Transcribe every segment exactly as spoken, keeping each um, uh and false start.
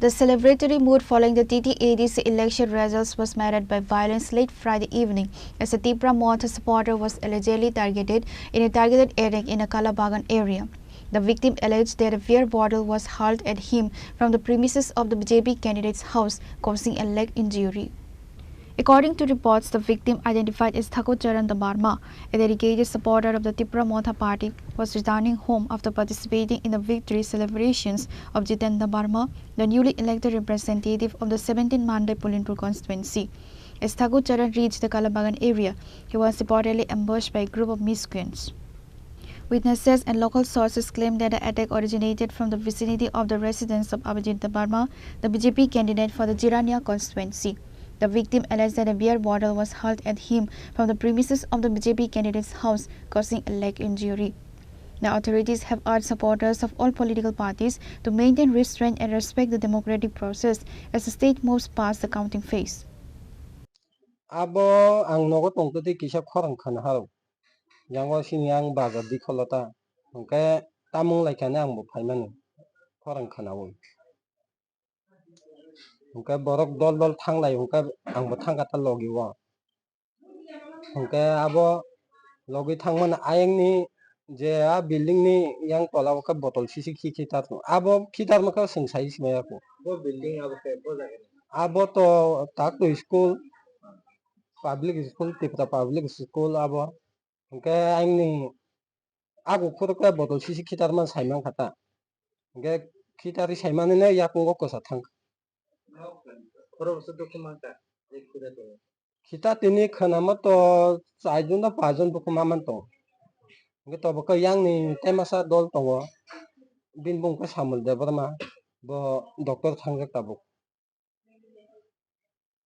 The celebratory mood following the T T A D C election results was marred by violence late Friday evening as a Tipra Motha supporter was allegedly targeted in a targeted attack in a Kalabagan area. The victim alleged that a beer bottle was hurled at him from the premises of the B J P candidate's house, causing a leg injury. According to reports, the victim, identified as Thakur Charan Debbarma, a dedicated supporter of the Tipra Motha Party, was returning home after participating in the victory celebrations of Jiten Debbarma, the newly elected representative of the seventeenth Mandai Pulinpur constituency. As Thakur Charan reached the Kalabagan area, he was reportedly ambushed by a group of miscreants. Witnesses and local sources claim that the attack originated from the vicinity of the residence of Abhijit Debbarma, the B J P candidate for the Jirania constituency. The victim alleged that a beer bottle was hurled at him from the premises of the B J P candidate's house, causing a leg injury. The authorities have urged supporters of all political parties to maintain restraint and respect the democratic process as the state moves past the counting phase. Abo ang nogo tongtwtwi kisa khorang khana hao. Yango sini ang bazar di kholo ta. Hwnkhe tamung lai kha ni ang bo phaimani khorang khana o. Hwnkhe borok dol dol thanglai hwnkhe ang bo thangkha ta logi o. Hwnkhe abo logi thangmani ayang ni je a building ni yang tola o khe botol sisi khi khi tar abo khi tar ma khe chwng sai se maya kho. Bo building abo khe bo jaga ni? Abo to tak to school, public school, Tripura public school abo. Hwnkhe ayang ni ago phuru khe botol sisi khitar man sai man kha ta. Hwnkhe khitarwi sai mani no yakung o kwsa thang. Khoro bwswk dukhu man kha, je khida tini. Khita tini khwnama to chaijon da pajon dukhu ma man tongo. Hwnkhe tobo khe yang ni tai masa dol tongo. Bini bung khe Samul Debbarma, bo doctor thangjak tabuk.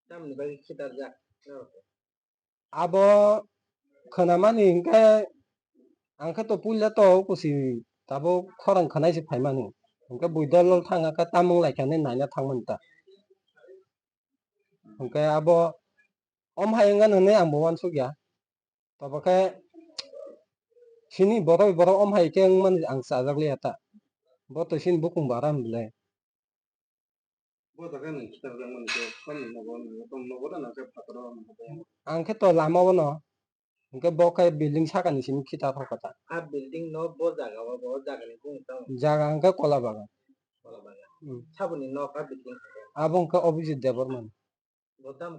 Tamoni bagwi khitarjak norok? Abo khwnamani hinkhe ang khe to puila to kusi tabuk khorang khwnai se phaimani. Hinkhe bui dol dol thang khe tamung lai kha hinwi naina thangmani ta. Hinkhe abo om hai wngkha hinwi ang bo uansukya. Tobo khe sini borok borok om hai khe wngmani ang chajak liya ta. Bo to sini bukung bara hwn belai. Bo jaga nwng khitarjakmani khe tamni nogo nwng tong nogo da na khe phataro nwng khe? Ang khe to lama o no, hwnkhe bo khe building saka ni simi khitar kha ta. A building no bo jaga o, bo jaga ni bung tamo? Jaga hwnkhe Kola Bagan. Kola Bagan. Hmm. Saboni nok a building khe? Abo hwnkhe Abhijit Debbarma ni. Bo tamo